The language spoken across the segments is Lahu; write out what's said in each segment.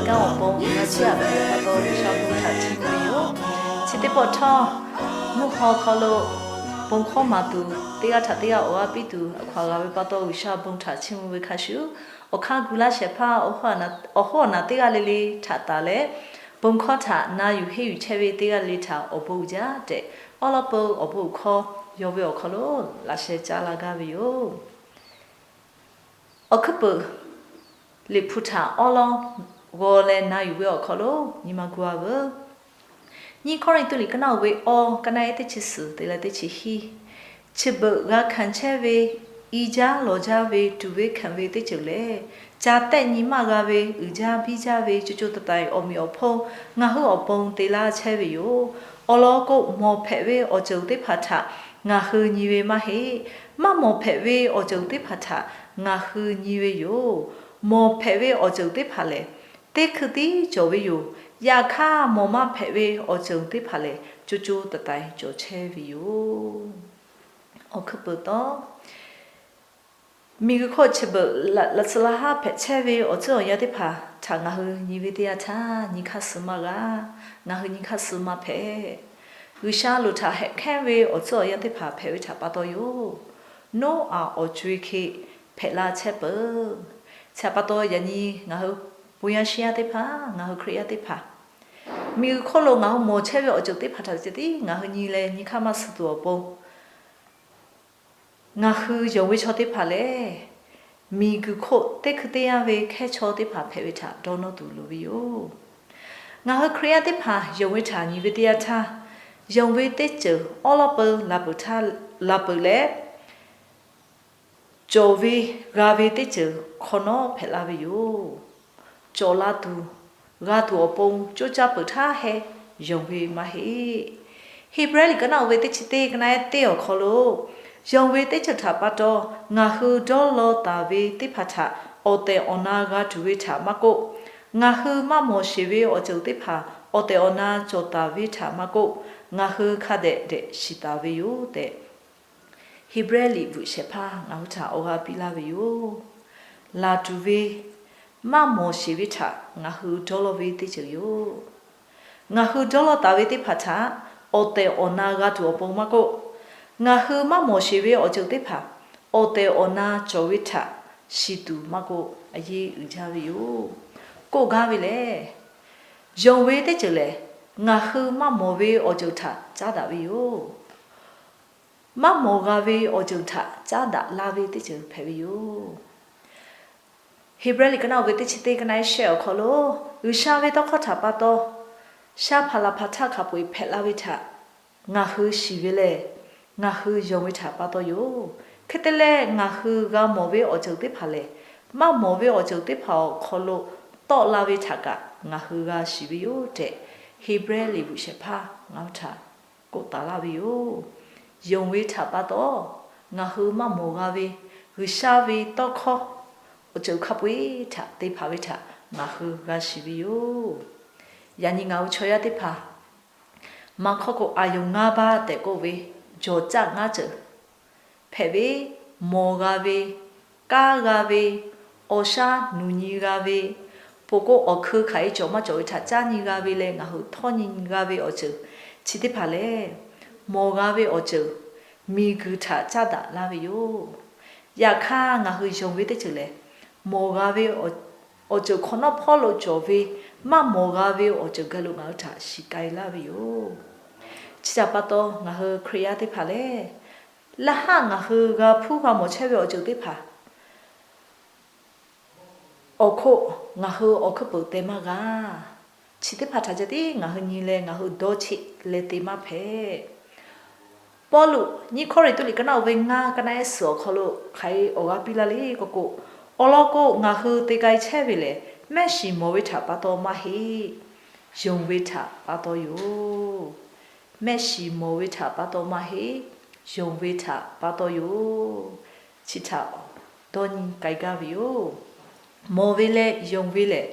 Kanˉ awˬ pon g'a chiˇ aꞈ ve pa taw G'uiˬsha bon htaꞈ chiˇ mvuh ve yoˬ. Chi teˇ pawˆ htawˇ, mvuhˇ haw hk'aw lo bon hkawˇ maˍ tuˬ, teˇ g'aˇ htaꞈ teˇ g'aˇ awˬ g'aˇ piˇ tuˬ, awˬ hkaw g'a ve pa taw G'uiˬsha bon htaꞈ chiˇ mvuh ve hk'a shuˍ, awˬ hk'aˇ gu laˇ shehˍ hpaˇ awˬ hawˉ awˬ naˬ teˇ g'aˇ le le htaꞈ taˍ leh, bon hkawˇ htaꞈ na yuˬ henˇ yuˬ chehˇ ve teˇ g'aˇ le le htaꞈ awˬ bon uiˍ jaˇ tehꞈ, awˉ lawˉ peu awˬ bon awˬ hkawˇ yawˇ ve awˬ hk'aw lo laꞈ sheh caˉ la gaˇ ve yoˬ. Awˬ hkuiˉ peuˬ Liꞈ hpu htaꞈ awˉ lawˉ g'aw leh na yuˬ ve awˬ hk'aw lo nyi ma gu-a veuˬ. Nyiˇ Kawˇrenˍhtuˆ liꞈ ka naˆ uiˍ ve awˇ, ka naˆ ehˉ teˇ chi suhˍ te leh teˇ chi hiˉ, chi beuꞈ g'a hkanˍ chehˇ ve i jaˇ lawˬ jaˇ ve tuˍ ve hkanˍ ve teˇ ceuˬ lehˬ, ca tehˆ nyi maˇ g'a ve uiˍ jaˇ biˇ jaˇ ve co co taiˍ taiˍ awˬ meꞈ awˬ hponˇ ngaˬ hui awˬ pon te laˇ chehˇ ve yoˬ. Awˬ lawn k'o, mawˬ hpehꞈ ve awˬ ceuˬ teˇ hpaˍ htaꞈ ngaˬ hui nyi ve maˇ heˆ. Maˇ mawˬ hpehꞈ ve awˬ ceuˬ teˇ hpaˍ htaꞈ ngaˬ hui nyi ve yoˬ. Mawˬ hpehꞈ ve awˬ ceuˬ teˇ hpaˍ lehˬ, teˇ hkui tiˉ cawˬ ve yoˬ. Yaꞈ hk'aˇ, mawˬ maˇ hpehꞈ ve awˬ ceuˬ teˇ hpaˍ lehˬ, co co taiˍ taiˍ cawˬ chehˇ ve yoˬ. Awˬ hkuiˉ peuˬ tawˇ, miˬguiˬ hk'oˆ chi beuꞈ laꞈ tcuh laˇ haˉ hpehꞈ chehˇ ve awˬ tcuhˉ awˬ yanˇ teˇ hpaˍ htaꞈ ngaˬ hui nyi ve teˇ yanˇ htaˇ, nyi hk'aˇ suh maˇ g'a. Ngaˬ hui nyi hk'aˇ suh maˇ hpehꞈ. G'uiˬsha loˍ htaꞈ hehꞈ hkehˉ ve awˬ tcuhˉ awˬ yanˇ teˇ hpaˍ hpehꞈ ve htaꞈ pa taw yoˬ. Noˉaꞈ awˬ co-e hk'e hpehꞈ la chehˇ peuˬ. Chi htaꞈ pa taw, yaꞈ nyi ngaˬ hui bon yaˇ shinˉ yaˇ teˇ hpaˍ, ngaˬ hui Hkriꞈ yaˇ teˇ hpaˍ, miˬguiˬ hk'oˆ lo ngaˬ hui mawˬ chehˇ ve awˬ ceuˬ teˇ hpaˍ htaꞈ ceh tiˉ ngaˬ hui nyi leh nyi hk'aˇ maˇ suh tuˬ awˬ pon, ngaˬ hui yonˍ ve chaw teˇ hpaˍ lehˬ, miˬguiˬ hk'oˆ teˇ hkui teˇ yanˇ ve hkehˇ chaw teˇ hpaˍ hpehꞈ ve htaꞈ dawˇ nawˇ tuˬ loˍ ve yoˬ. Ngaˬ hui Hkriꞈ yaˇ teˇ hpaˍ yonˍ ve htaꞈ nyi ve teˇ yanˇ htaˇ, yonˍ ve teˇ ceuˬ awˉ lawˉ peu la peuˬ leh, cawˬ ve g'a ve teˇ ceuˬ hk'awꞈ nawˉ hpehꞈ la ve yoˬ. Cawˬ la tuˬ, g'a tuˬ awˬ pon coˇ caˇ peuˬ htaˇ heh yonˍ ve maˇ heˆ. Heˍbrehˇ liꞈ ka naˆ uiˍ ve teˇ chi teˇ, ka naˆ ehˉ teˇ awˬ hk'aw lo, yonˍ ve teˇ ceuˬ htaꞈ pa taw ngaˬ hui dawˇ law taˍ ve teˇ hpaˍ htaꞈ awˬ tehˬ awˬ na g'a tuˬ ve htaꞈ maˇ k'oˆ, ngaˬ hui maˇ mawˬ sheˍ ve awˬ ceuˬ teˇ hpaˍ awˬ tehˬ awˬ na cawˬ taˍ ve htaꞈ maˇ k'oˆ, ngaˬ hui hk'a dehꞈ dehꞈ shiˍ taˍ ve yoˬ tehꞈ, Heˍbrehˇ liꞈ bvuhꞈ shehˍ hpaˇ ngaˬ hui htaꞈ awˬ g'a piˇ laˇ ve yoˬ. Laˬ tuˬ ve, maˇ mawˬ sheˍ ve htaꞈ ngaˬ hui dawˇ law ve teˇ ceuˬ yoˬ. Ngaˬ hui dawˇ law taˍ ve teˇ hpaˍ htaꞈ awˬ tehˬ awˬ na g'a tuˬ awˬ pon maˇ k'oˆ, ngaˬ hui maˇ mawˬ sheˍ ve awˬ ceuˬ teˇ hpaˍ awˬ tehˬ awˬ na cawˬ ve htaꞈ shiˍ tuˬ maˇ k'oˆ, a yeˇ uiˍ jaˇ ve yoˬ. K'oˆ gaˇ ve lehˬ, yonˍ ve teˇ ceuˬ lehˬ, ngaˬ hui maˇ mawˬ ve awˬ ceuˬ htaꞈ caˉ daꞈ ve yoˬ. Maˇ mawˬ g'a ve awˬ ceuˬ htaꞈ caˉ daꞈ laˇ ve teˇ ceuˬ hpehꞈ ve yoˬ. Heˍbrehˇ liꞈ ka naˆ uiˍ ve teˇ chi teˇ, ka naˆ ehˉ shehˆ awˬ hk'aw lo, G'uiˬsha ve tawˇ hkawˇ htaꞈ pa taw, sha hpaˍ laˬ hpaˍ htaˇ hk'a peu-eˬ hpehꞈ la ve htaꞈ ngaˬ hui shiˍ ve lehˬ, ngaˬ hui yonˍ ve htaꞈ pa taw yoˬ. Hk'e te leh, ngaˬ hui g'a mawˬ ve awˬ ceuˬ teˇ hpaˍ lehˬ, maˇ mawˬ ve awˬ ceuˬ teˇ hpaˍ awˬ hk'aw lo tawˆ la ve htaꞈ kaꞈ ngaˬ hui g'a shiˍ ve yoˬ tehꞈ, Heˍbrehˇ liꞈ bvuhꞈ shehˍ hpaˇ ngaˬ hui htaꞈ k'oˆ taˍ laˇ ve yoˬ. Yonˍ ve htaꞈ pa taw, ngaˬ hui maˇ mawˬ g'a ve G'uiˬsha ve tawˇ hkawˇ awˬ ceuˬ hk'a peu-eˬ htaꞈ te hpanˍ ve htaꞈ ngaˬ hui g'a shiˍ ve yoˬ. Yaꞈ nyi ngaˬ hui chaw yaˇ teˇ hpaˍ, maˇ hkawˇ k'o, a yonˍ ngaˇ baˆ tehꞈ k'oˆ ve, jawˬ caˆ ngaˇ ceuˬ hpehꞈ ve, mawˬ g'a ve, kaˇ g'a ve, awˬ shaˉ nuˬ nyi g'a ve, poˬ k'o awˬ hkui hk'aˬ e cawˬ maˇ cawˬ ve htaꞈ caˇ nyi g'a ve leh ngaˬ hui htawˇ nyi g'a ve awˬ ceuˬ chi teˇ hpaˍ lehˬ, mawˬ g'a ve awˬ ceuˬ miˬguiˬ htaꞈ caˉ daꞈ laˇ ve yoˬ. Yaꞈ hk'aˇ, ngaˬ hui yonˍ ve teˇ ceuˬ lehˬ, mawˬ g'a ve awˬ ceuˬ hk'awꞈ nawˉ hpawˇ lo cawˬ ve, maˇ mawˬ g'a ve awˬ ceuˬ geh lo ngaˬ hui htaꞈ shiˍ k'ai laˇ ve yoˬ. Chi htaꞈ pa taw, ngaˬ hui Hkriꞈ yaˇ teˇ hpaˍ lehˬ, laˇ haˆ ngaˬ hui g'a hpuˇ g'a mawˬ chehˇ ve awˬ ceuˬ teˇ hpaˍ awˬ hk'oˆ ngaˬ hui awˬ hkuiˉ peuˬ te maˇ g'a. Chi teˇ hpaˍ htaꞈ ceh tiˉ ngaˬ hui nyi leh ngaˬ hui dawˇ cheˆ leh te maˇ hpehꞈ. Pawˇluꞈ nyiˇ Kawˇrenˍhtuˆ liꞈ ka naˆ uiˍ ve ngaˇ, ka naˆ ehˉ suhˍ awˬ hk'aw lo hk'aˬ e awˬ g'aˇ piˇ laˇ le k'oˆ k'o, awˬ lawn k'o, ngaˬ hui te k'ai chehˇ ve lehˬ, mehˆ shiˍ mawˬ ve htaꞈ pa taw maˇ heˆ, yonˍ ve htaꞈ pa taw yoˬ. Mehˆ shiˍ mawˬ ve htaꞈ pa taw maˇ heˆ, yonˍ ve htaꞈ pa taw yoˬ. Chi htaꞈ dawˇ nyi k'ai gaˇ ve yoˬ. Mawˬ ve leh yonˍ ve lehˬ,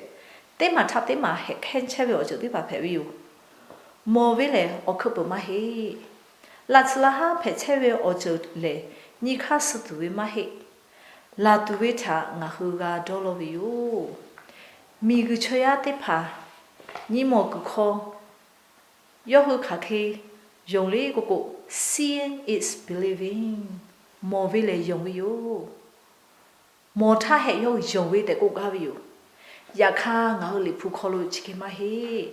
teˇ maˬ htaꞈ teˇ maˬ hehꞈ hkehˇ chehˇ ve awˬ ceuˬ teˇ hpaˍ hpehꞈ ve yoˬ. Mawˬ ve lehˬ, awˬ hkuiˉ peuˬ maˇ heˆ. Laꞈ tcuh laˇ haˉ hpehꞈ chehˇ ve awˬ ceuˬ lehˬ, nyi hk'aˇ suh tuˬ ve maˇ heˆ. Laˬ tuˬ ve htaꞈ ngaˬ hui g'a dawˇ law ve yoˬ. Miˬguiˬ chaw yaˇ teˇ hpaˍ nyi mawˬ kuiˬ hk'aw yawˇ hui hk'aˬ hk'e yonˍ le k'o k'o, seeing is believing. Mawˬ ve lehˬ yonˍ ve yoˬ. Mawˬ htaˇ hehꞈ yawˇ hui yonˍ ve tehꞈ k'oˆ gaˇ ve yoˬ. Yaꞈ hk'aˇ, ngaˬ hui Liꞈ hpu hk'aw lo chi hk'e maˇ heˆ.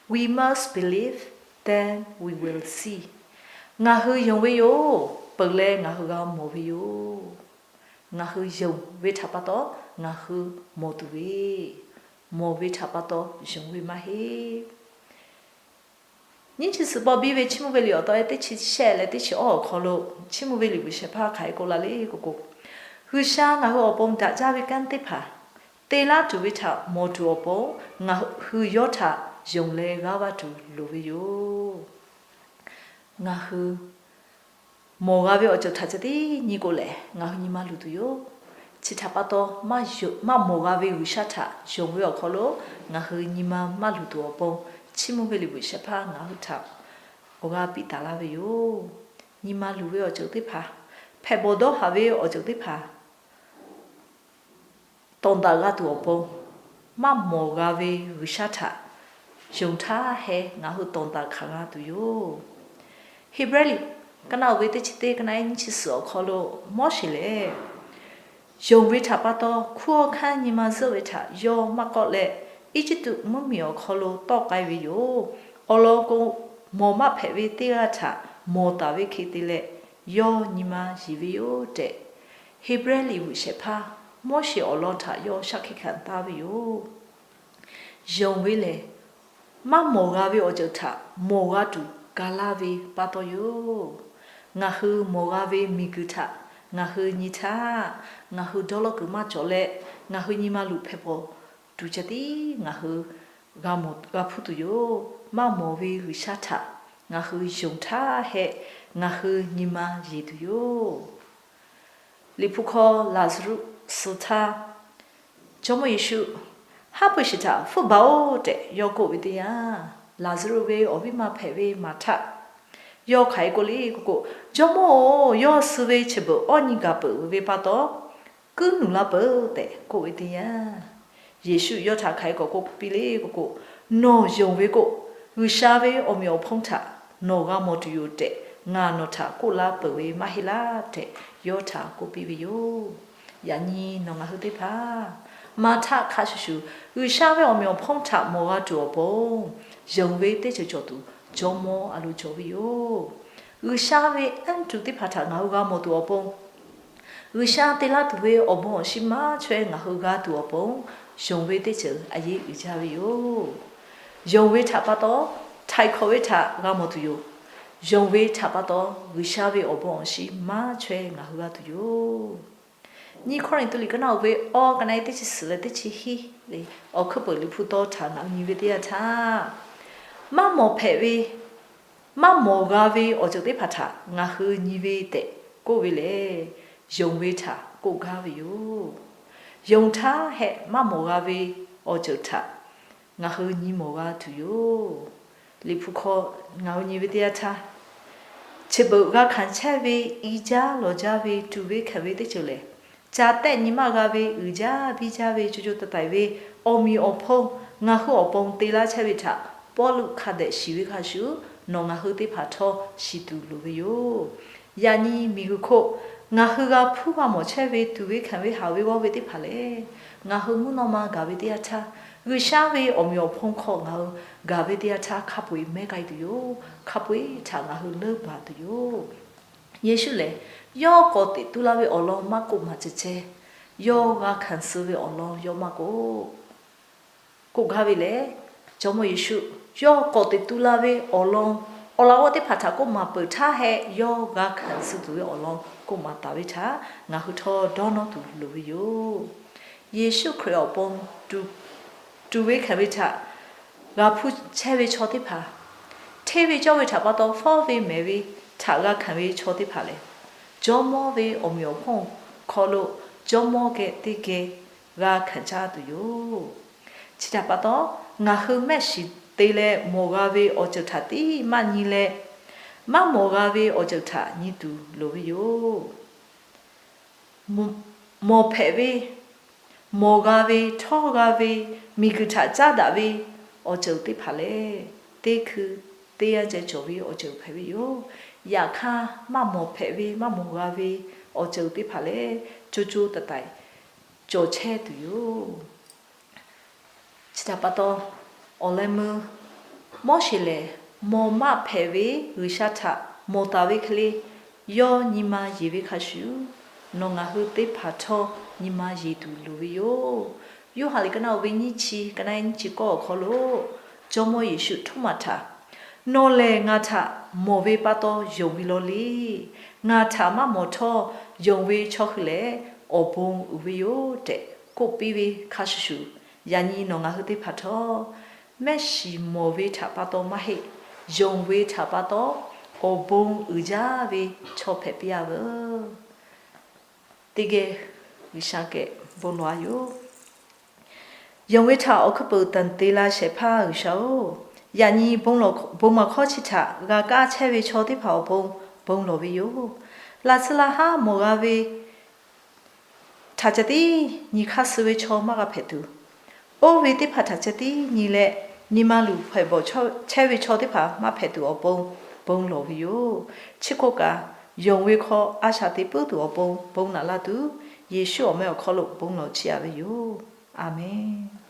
We must believe, then we will see. Ngaˬ hui yonˍ ve yoˬ, peuˬ leh ngaˬ hui g'a mawˬ ve yoˬ. Ngaˬ hui yonˍ ve htaꞈ pa taw ngaˬ hui mawˬ tuˬ ve, mawˬ ve htaꞈ pa taw yonˍ ve maˇ heˆ. Nyiˇ chi suhˍ paw biˇ ve Chiˇ mvuh ve liꞈ awˬ taw e teˇ chi shehˆ leh teˇ chi awˇ awˬ hk'aw lo, Chiˇ mvuh ve liꞈ bvuhꞈ shehˍ hpaˇ hk'aˬ hk'e k'oˆ la le k'o k'o, G'uiˬsha ngaˬ hui awˬ pon daꞈ jaˇ ve kanˉ teˇ hpaˍ te laˇ tuˬ ve htaꞈ mawˬ tuˬ awˬ pon, ngaˬ hui yawˇ htaꞈ yonˍ leh g'aˇ va tuˬ loˍ ve yoˬ. Ngaˬ hui mawˬ g'a ve awˬ ceuˬ htaꞈ ceh tiˉ nyi k'o lehˬ, ngaˬ hui nyi ma luˬ tuˬ yoˬ. Chi htaꞈ pa taw, maˇ mawˬ g'a ve G'uiˬsha htaꞈ yonˍ ve awˬ hk'aw lo ngaˬ hui nyi ma maˇ luˬ tuˬ awˬ pon, Chiˇ mvuh ve liꞈ bvuhꞈ shehˍ hpaˇ ngaˬ hui htaꞈ awˬ g'aˇ piˇ taˍ laˇ ve yoˬ. Nyi ma luˬ ve awˬ ceuˬ teˇ hpaˍ, hpehꞈ bawˬ dawˇ haˍ ve awˬ ceuˬ teˇ hpaˍ tawˍ daꞈ g'a tuˬ awˬ pon, maˇ mawˬ g'a ve G'uiˬsha htaꞈ yonˍ htaˇ hehꞈ ngaˬ hui tawˍ daꞈ hkanˍ g'a tuˬ yoˬ. Heˍbrehˇ liꞈ ka naˆ uiˍ ve teˇ chi teˇ, ka naˆ eˉ nyiˇ chi suhˍ awˬ hk'aw lo, Moˉseˍ lehˬ yonˍ ve htaꞈ pa taw, hkunˉ hawˉ hkanˇ nyi ma zuhˆ ve htaꞈ yawˇ maˇ k'awˆ leh, Eˇjiˇtuꞈ mvuhˇmiˬ awˬ hk'aw lo tawˆ k'ai ve yoˬ. Awˬ lawn k'o, mawˬ maˇ hpehꞈ ve teˇ g'aˇ htaꞈ mawˬ taˍ ve hk'e te leh, yawˇ nyi ma yeˬ ve yoˬ tehꞈ, Heˍbrehˇ liꞈ bvuhꞈ shehˍ hpaˇ Moˉseˍ awˬ lawn htaꞈ yawˇ shaˉ hkiˆ hkanˍ taˍ ve yoˬ. Yonˍ ve lehˬ, maˇ mawˬ g'a ve awˬ ceuˬ htaꞈ mawˬ g'a tuˬ ga laˇ ve pa taw yoˬ. Ngaˬ hui mawˬ g'a ve miˬguiˬ htaꞈ ngaˬ hui nyi htaˇ, ngaˬ hui dawˇ lawˇ kuiˬ maˇ cawˬ leh, ngaˬ hui nyi ma luˬ hpehꞈ pawˬ tuˬ ceh tiˉ ngaˬ hui g'a mawˬ g'a hpuˇ tuˬ yoˬ. Maˇ mawˬ ve G'uiˬsha htaꞈ ngaˬ hui yonˍ htaˇ hehꞈ, ngaˬ hui nyi ma yeˬ tuˬ yoˬ. Liꞈ hpu hkawˇ Laˍzaˍruˆ suh htaˇ, Jawˇmawˇ Yeˍsuˆ, Haˉ pui shiˍ htaꞈ hpfuhˆ baˬ-oˆ tehꞈ yawˇ k'oˆ ve teˇ yanˇ, Laˍzaˍruˆ ve awˬ viˉ ma hpehꞈ ve Maˍhtaˆ, yawˇ hk'aˬ hk'e k'oˆ le k'o k'o, Jawˇmawˇ-oˬ, yawˇ suh ve chi beuꞈ awˇ nyi gaˬ peuˬ ve pa taw, kuiˉ nuˬ laˇ peuˬ tehꞈ k'oˆ ve teˇ yanˇ, Yeˍsuˆ yawˇ htaꞈ hk'aˬ hk'e k'awꞈ k'oˆ piˇ le k'o k'o, Nawˬ yonˍ ve k'o, G'uiˬsha ve awˬ meꞈ awˬ hponˇ htaꞈ nawˬ g'a mawˬ tuˬ yoˬ tehꞈ ngaˬ nawˬ htaꞈ k'oˆ laˇ peuˬ ve maˇ heˆ laˇ tehꞈ yawˇ htaꞈ k'oˆ piˇ ve yoˬ. Yaꞈ nyi nawˬ ngaˬ hui teˇ hpaˍ, Maˍhtaˆ hk'a shuˍ shuˍ G'uiˬsha ve awˬ meꞈ awˬ hponˇ htaꞈ mawˬ g'a tuˬ awˬ pon, yonˍ ve teˇ ceuˬ cawˬ tuˬ Jawˇmawˇ a loˍ cawˬ ve yoˬ. G'uiˬsha ve anˇ tuˬ teˇ hpaˍ htaꞈ ngaˬ hui g'a mawˬ tuˬ awˬ pon, G'uiˬsha te laˇ tuˬ ve awˬ bon awˬ shinˉ maˇ chaweh ngaˬ hui g'a tuˬ awˬ pon, yonˍ ve teˇ ceuˬ a yeˇ uiˍ jaˇ ve yoˬ. Yonˍ ve htaꞈ pa taw, htaiˍ hkawꞈ ve htaꞈ g'a mawˬ tuˬ yoˬ. Yonˍ ve htaꞈ pa taw, G'uiˬsha ve awˬ bon awˬ shinˉ maˇ chaweh ngaˬ hui g'a tuˬ yoˬ. Nyiˇ Hkawˇrenˍhtuˆ liꞈ ka naˆ uiˍ ve awˇ, ka naˆ eˉ teˇ chi suhˍ leh teˇ chi hiˉ ve awˬ hkuiˉ peuˬ Liꞈ hpu tawˇ htaꞈ ngaˬ hui nyi ve teˇ yanˇ htaˇ, maˇ mawˬ hpehꞈ ve, maˇ mawˬ g'a ve awˬ ceuˬ teˇ hpaˍ htaꞈ ngaˬ hui nyi ve tehꞈ k'oˆ ve lehˬ, yonˍ ve htaꞈ k'oˆ gaˇ ve yoˬ. Yonˍ htaˇ hehꞈ maˇ mawˬ g'a ve awˬ ceuˬ htaꞈ ngaˬ hui nyi mawˬ g'a tuˬ yoˬ. Liꞈ hpu hk'aw ngaˬ hui nyi ve teˇ yanˇ htaˇ, chi beuꞈ g'a hkanˍ chehˇ ve i jaˇ lawˬ jaˇ ve tuꞈ ve hkanˍ ve teˇ ceuˬ lehˬ, ca tehˆ nyi maˇ g'a ve uiˍ jaˇ biˇ jaˇ ve co co taiˍ taiˍ ve awˬ meꞈ awˬ hponˇ ngaˬ hui awˬ pon te laˇ chehˇ ve htaꞈ Pawˇluꞈ hk'a dehꞈ shiˍ ve hk'a shuˍ, nawˬ ngaˬ hui teˇ hpaˍ htawˇ shiˍ tuˬ loˍ ve yoˬ. Yaꞈ nyi miˬguiˬ hk'oˆ ngaˬ hui g'a hpuˇ g'a mawˬ chehˇ ve tuꞈ ve hkanˍ ve haꞈ ve g'awˇ ve teˇ hpaˍ lehˬ, ngaˬ hui mvuhˇ naw ma gaˬ ve teˇ yanˇ htaˇ, G'uiˬsha ve awˬ meꞈ awˬ hponˇ hk'aw ngaˬ hui gaˬ ve teˇ yanˇ htaˇ hk'a peu-eˬ mehˉ k'ai tuˬ yoˬ. Hk'a peu-eˬ htaꞈ ngaˬ hui leuˉ baˬ tuˬ yoˬ. Yeˍsuˆ lehˬ, yawˇ k'awꞈ teꞈ tu la ve awˬ lawn maˇ k'oˆ maˬ ceh ceh, yawˇ g'a hkanˍ suh ve awˬ lawn yawˇ maˇ k'oˆ, k'oˆ gaˇ ve lehˬ, Jawˇmawˇ Yeˍsuˆ yawˇ k'awꞈ teꞈ tu la ve awˬ lawn, awˬ laꞈ g'awˇ teˇ hpaˍ htaꞈ k'oˆ maˍ peuˬ htaˇ hehꞈ, yawˇ g'a hkanˍ suh tuˬ ve awˬ lawn k'oˆ maˍ taˍ ve htaꞈ ngaˬ hui htawˇ dawˇ nawˇ tuˬ loˍ ve yoˬ. Yeˍsuˆ Hkriꞈ awˬ pon tuꞈ ve hkanˍ ve htaꞈ g'a hpuˇ chehˇ ve chaw teˇ hpaˍ, hteˇ ve cawˇ ve htaꞈ pa taw fawˉ ve mehˍ ve htaꞈ g'a hkanˍ ve chaw teˇ hpaˍ lehˬ, Jawˇmawˇ ve awˬ meꞈ awˬ hponˇ hk'aw lo Jawˇmawˇ geh teˇ geh g'a hkanˍ caˇ tuˬ yoˬ. Chi htaꞈ pa taw, ngaˬ hui mehˆ shiˍ te leh mawˬ g'a ve awˬ ceuˬ htaꞈ tiˉ maˇ nyi leh, maˇ mawˬ g'a ve awˬ ceuˬ htaꞈ nyi tuˬ loˍ ve yoˬ. Mawˬ hpehꞈ ve, mawˬ g'a ve, htawˇ g'a ve, miˬguiˬ htaꞈ caˉ daꞈ ve awˬ ceuˬ teˇ hpaˍ lehˬ, teˇ hkui teˇ yanˇ ceh cawˬ ve awˬ ceuˬ hpehꞈ ve yoˬ. Yaꞈ hk'aˇ, maˇ mawˬ hpehꞈ ve, maˇ mawˬ g'a ve awˬ ceuˬ teˇ hpaˍ lehˬ, co co taiˍ taiˍ cawˬ chehˇ tuˬ yoˬ. Chi htaꞈ pa taw, awˬ leh meuˇ Moˉseˍ lehˬ, mawˬ maˇ hpehꞈ ve G'uiˬsha htaꞈ mawˬ taˍ ve hk'e le, yawˇ nyi ma yeˬ ve hk'a shuˍ, nawˬ ngaˬ hui teˇ hpaˍ htawˇ nyi ma yeˬ tuˬ loˍ ve yoˬ. Yoˇhanˬ liꞈ ka naˆ uiˍ ve nyiˇ chi, ka naˆ nyiˇ chi k'awˇ awˬ hk'aw lo, Jawˇmawˇ Yeˍsuˆ htoˇ maˬ htaꞈ, Nawˬ lehˬ ngaˬ htaꞈ mawˬ ve pa taw yonˍ ve law le. Ngaˬ htaꞈ maˇ mawˬ htawˇ yonˍ ve chaw hui lehˬ, awˬ bon uiˍ ve yoˬ tehꞈ k'oˆ piˇ ve hk'a shuˍ shuˍ, yaꞈ nyi nawˬ ngaˬ hui teˇ hpaˍ htawˇ, mehˆ shiˍ mawˬ ve htaꞈ pa taw maˇ heˆ, yonˍ ve htaꞈ pa taw awˬ bon uiˍ jaˇ ve chaw hpehꞈ piˇ-a veuˬ. Teˇ geh G'uiˬsha geh bon lawˬ-a yoˬ. Yonˍ ve htaꞈ awˬ hkuiˉ puiˍ tanˍ te la shehˍ hpaˇ G'uiˬsha-oˬ, yaꞈ nyi bon maˍ hkawˇ chi htaꞈ g'a kaˇ chehˇ ve chaw teˇ hpaˍ awˬ pon bon lawˬ ve yoˬ. Laꞈ tsuhˇ laˇ haˉ mawˬ g'a ve htaꞈ ceh tiˉ nyi hk'aˇ suh ve chaw maˇ g'a hpehꞈ tuˬ, oˇ ve teˇ hpaˍ htaꞈ ceh tiˉ nyi leh, nyi ma luˬ hpehꞈ bawˬ chehˇ ve chaw teˇ hpaˍ maˇ hpehꞈ tuˬ awˬ pon bon lawˬ ve yoˬ. Chi hk'oˆ kaꞈ, yonˍ ve hk'aw a shaꞈ teꞈ puiˉ tuˬ awˬ pon bon naꞈ la tuˬ, Yeˍsuˆ awˬ meh awˬ hk'aw lo bon lawˬ chiˇ-a ve yoˬ. A menˬ.